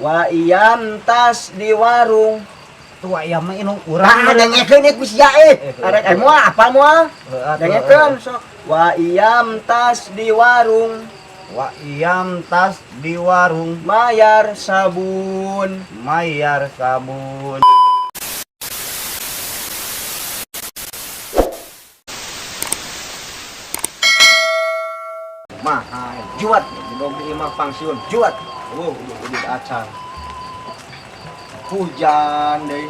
Wa iyam tas di warung. Tua iya mah indung urang. Ah, dengekeun ieu ku sia eh. Arek eh moal apa moal? Dengekeun sok. Wa iyam tas di warung. Wa iyam tas di warung. Mayar sabun. Mayar sabun. Mahal. Juat dong di imah pangsiun. Juat. Oh, udah acan. Hujan deui.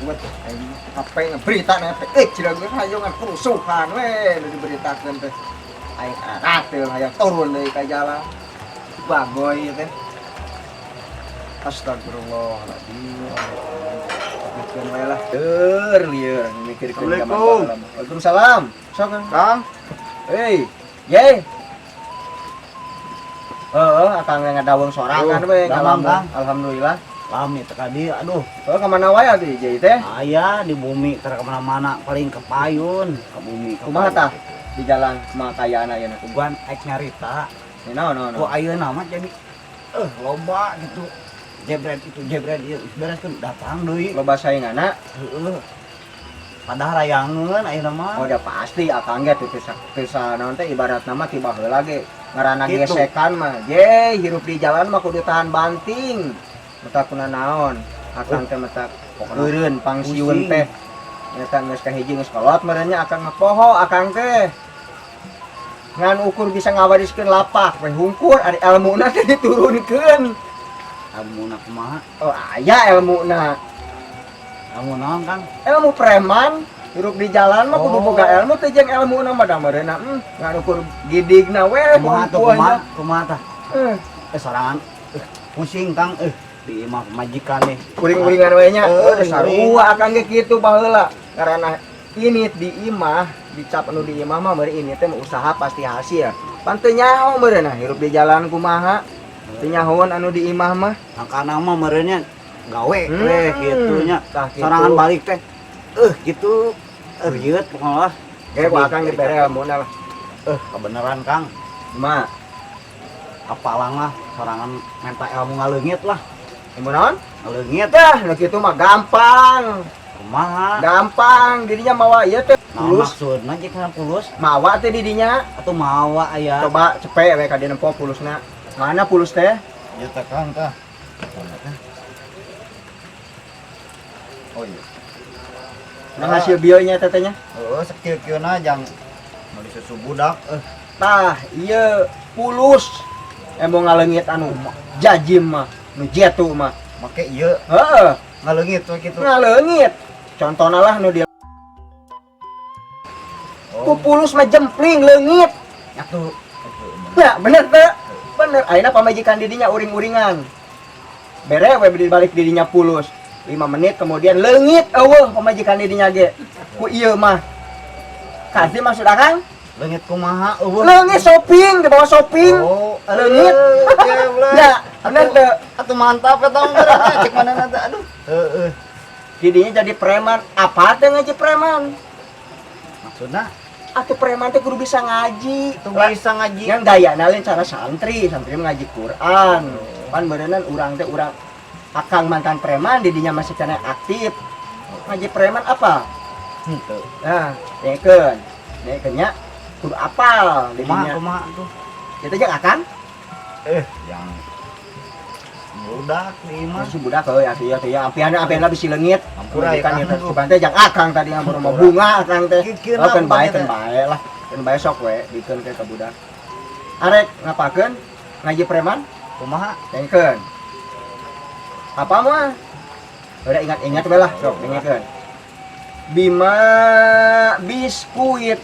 Buat aing HP berita na HP. Eh, cira geus hayongan kerusuhan we nu diberitakeun teh. Aing arateul hayang turun deui ka jalan. Bagoy teh. Astagfirullahaladzim. Mikirkeun we lah. Leur lieur mikirkeun zaman Assalamualaikum. baheula. Waalaikumsalam. Sok Kang. Hei, ye. Heeh, akang ngadaweng sorangan we Oh, damang, ngalamun. Kang. Alhamdulillah. Lami teh di aduh. Heuh, ka mana wae atuh ieu teh? Aya di bumi teh kemana-mana paling ke payun, ke bumi. Ke Kumaha payun. Tah di jalan kumaha kayana ayeuna? Kuguan aik nyarita. Naon naon. Ku ayeuna mah jadi loba gitu. Jebret itu jebret ieu geus beres kan datang deui. Loba saingana. Heeh. Padahal rayangeun ayeuna mah. Oh, udah pasti akang ge teu teu naon teh ibaratna mah ti baheula ge ngaranna Gitu. gesekan mah. Je, hirup di jalan mah kudu tahan banting. Meta kuna naon? Akang teh meta eureun pangsiun Pusing. Teh. Nyata geus kahiji geus kolot meureun nya akang mah poho akang teh. Ngan ukur bisa ngawariskeun lapak we hungkur ari elmuna teh diturunkeun. Elmuna kumaha? Oh, aya elmuna. Ilmu naon, Kang? Ilmu preman hirup di jalan mah kudu Oh. boga ilmu teh jeung elmuna mah da meureunna ngan ukur gidigna we Kumaha tuh hungkul kumaha? nya. Kumaha tah? Eh, Sorangan pusing, Kang, di imah pamajikan nih. Uring-uringan we nya. Eh, Oh, sarua akang ge kitu baheula. Karena ini di imah dicap anu di imah mah meureun ini teh usaha pasti hasil. Pan teu nyaho meureunna hirup di jalan kumaha. Teu nyahoan anu di imah mah. Angkana mah meureunnya gawe we kitu nya. Tah kitu. Sorangan balik teh gitu rieut pokoknya lah. Ge ku akang ge bere elmuna lah. Kebenaran, Kang. Ma, Kapalang lah sorangan minta ilmu ngaleungit lah. Ilmu naon? Ngaleungit. Dah, nu kitu mah gampang. Kumaha? Gampang, dirinya mawa ieu teh Naon pulus. Maksudna jeung pulus? Mawa teh didinya. Atuh mawa aya. Coba cepet we ka dieu nempo pulusna. Mana pulus teh? Ya teh, Kang, tah. Oh iya. Nah, hasil bionya tetehnya. Heeh, sakieu-kieuna jang meuli susu budak. Tah, ieu pulus. Emang ngaleungit anu jajim mah, nu jetu mah. Make ieu Heeh, ngaleungit we kitu. Ngaleungit. Contohna lah nu dia ku pulus mah jempling leungit. Atuh. Ya, bener teh. Bener. Ayeuna pamajikan didinya uring-uringan. Bere we di balik didinya pulus. 5 menit kemudian leungit eueuh pamajikan didinya ge. Ku ieu mah. Kasih maksud akang? Leungit kumaha eueuh? Leungit shopping, dibawa shopping. Oh, Leungit. Leungit. Ya, bener teh. Atuh mantap eta mah bener cek manehna teh aduh. Heeh. Didinya jadi preman. Apa teh ngaji preman? Maksudna Atuh preman teh kudu bisa ngaji. tuh bisa ngaji. Yang gaya lain cara santri, santri ngaji Quran. Pan berenang urang teh urang akang mantan preman didinya masih kena aktif. Ngaji preman apa? Henteu. Nah, dengekeun. Dengekeun nya kudu apal Kumaha didinya. Kumaha tuh? Kitu jeung akang? Yang budak di imah. Masih budak heuh atuh ya teh ya ampiana ampiana bisi leungit. Ampura ya, Kan Kang. ya teh teh jeung akang tadi ngampura mah bunga akang teh. Kikieuna Oh, kan bae bukannya kan teh. bae lah. Kan bae sok we dikeun ke budak. Arek ngapakeun? Ngaji preman? Kumaha? Dengekeun. Apa mah? Udah ingat-ingat we lah, sok dengekeun. Bima biskuit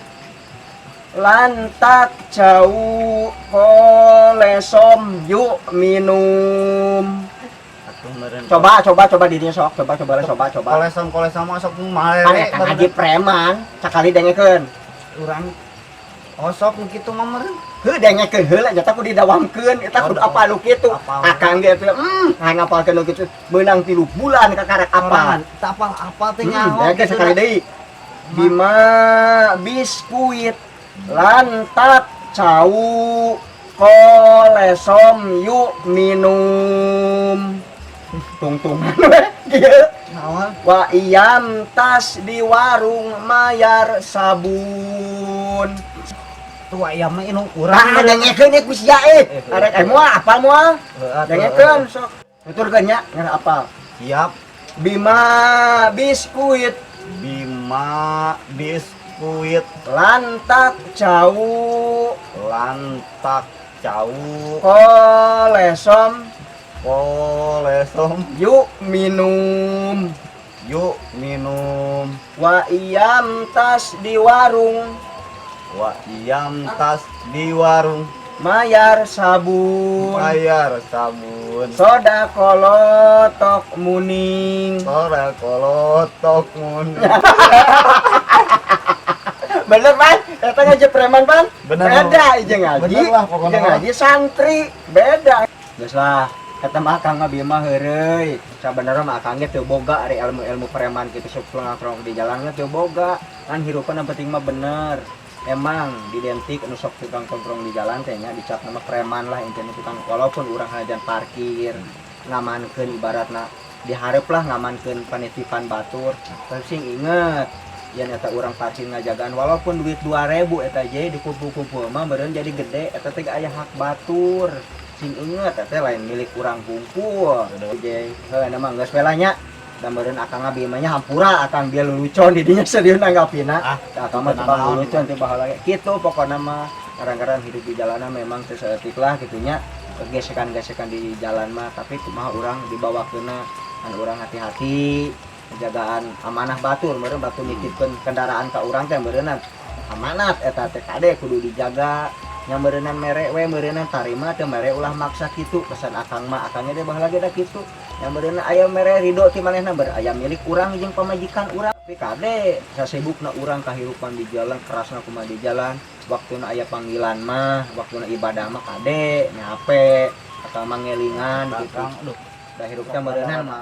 lantak jauh kolesom yuk minum. Atuh meureun. Coba coba coba dirinya sok, coba coba lah coba coba. Kolesom kolesom masuk mah Kan eta ngaji preman, sakali dengekeun. Urang osok nu kitu mah meureun. Heuh dengekeun heula eta kudu didawamkeun, eta kudu apa nu kitu. Apal. Akang ge teh hayang ngapalkeun nu kitu meunang 3 bulan kakarak apa. Sorangan teu apal-apal teh nyaho. Dengekeun Gitu sekali dah. deui. Bima biskuit lantak cau Kolesom yuk minum. Tungtungan we kieu. Naon? Wa iyam tas di warung mayar sabun. Tua ya mah indung urang. Ah, dengekeun ieu ku sia eh. Arek moal apal moal? Dengekeun sok. Tuturkeun nya ngan apal. Siap. Bima biskuit. Bima biskuit. Lantak cau. Lantak cau. Kolesom. Kolesom. Yuk minum. Yuk minum. Wa iyam tas di warung. Wa iyam tas di warung. Mayar sabun. Bayar sabun. Soda kolotok muning. Soda kolotok muning. Bener, Pan? Eta ngaji preman, Pan? Bener. Beda jeung ngaji. Bener lah pokoknya. Jeung ngaji santri beda. Geus lah. Eta mah akang mah bieu mah heureuy. Sabenerna mah akang ge teu boga ari ilmu-ilmu preman kitu, sok nongkrong di jalan ge teu boga. Kan hirupan yang penting mah bener. Emang identik anu sok tukang nongkrong di jalan teh nya dicap nama preman lah intinya tukang, walaupun urang hajan parkir ngamankeun, ibaratna dihareup lah ngamankeun panitipan batur, tapi sing inget yen eta urang parkir ngajagaan, walaupun duit 2000 eta je dikumpul-kumpul mah meureun jadi gede, eta teh aya hak batur. Sing inget eta lain milik urang hungkul je. Heuh, mah geus we lah nya. Da meureun akang abi mah nya, hampura akang bieu lulucon di dinya, serius nanggapina. Ah, akang mah tukang naon. Lulucon teh baheula ge. Kitu pokona mah, kadang-kadang hidup di jalanan memang teu saeutik lah kitu nya, gesekan-gesekan di jalan mah, tapi kumaha urang dibawa kena kan urang hati-hati penjagaan amanah batur. Meureun batur nitipkeun kendaraan ka urang teh meureunnan amanat eta teh, kade kudu dijaga nya. Meureunnan mere we, meureunnan tarima, teu mere ulah maksa kitu pesan akang mah. Akangnya deh baheula ge da kitu nya, meureunna aya mere ridho ti manehna ber aya milik urang jeung pamajikan urang. Tapi kade sasibukna urang kahirupan di jalan, kerasna kumaha di jalan, waktuna aya panggilan mah, waktuna ibadah mah kade nyape atau mangelingan gitu. Akang, aduh. Da hirupna meureunnan mah.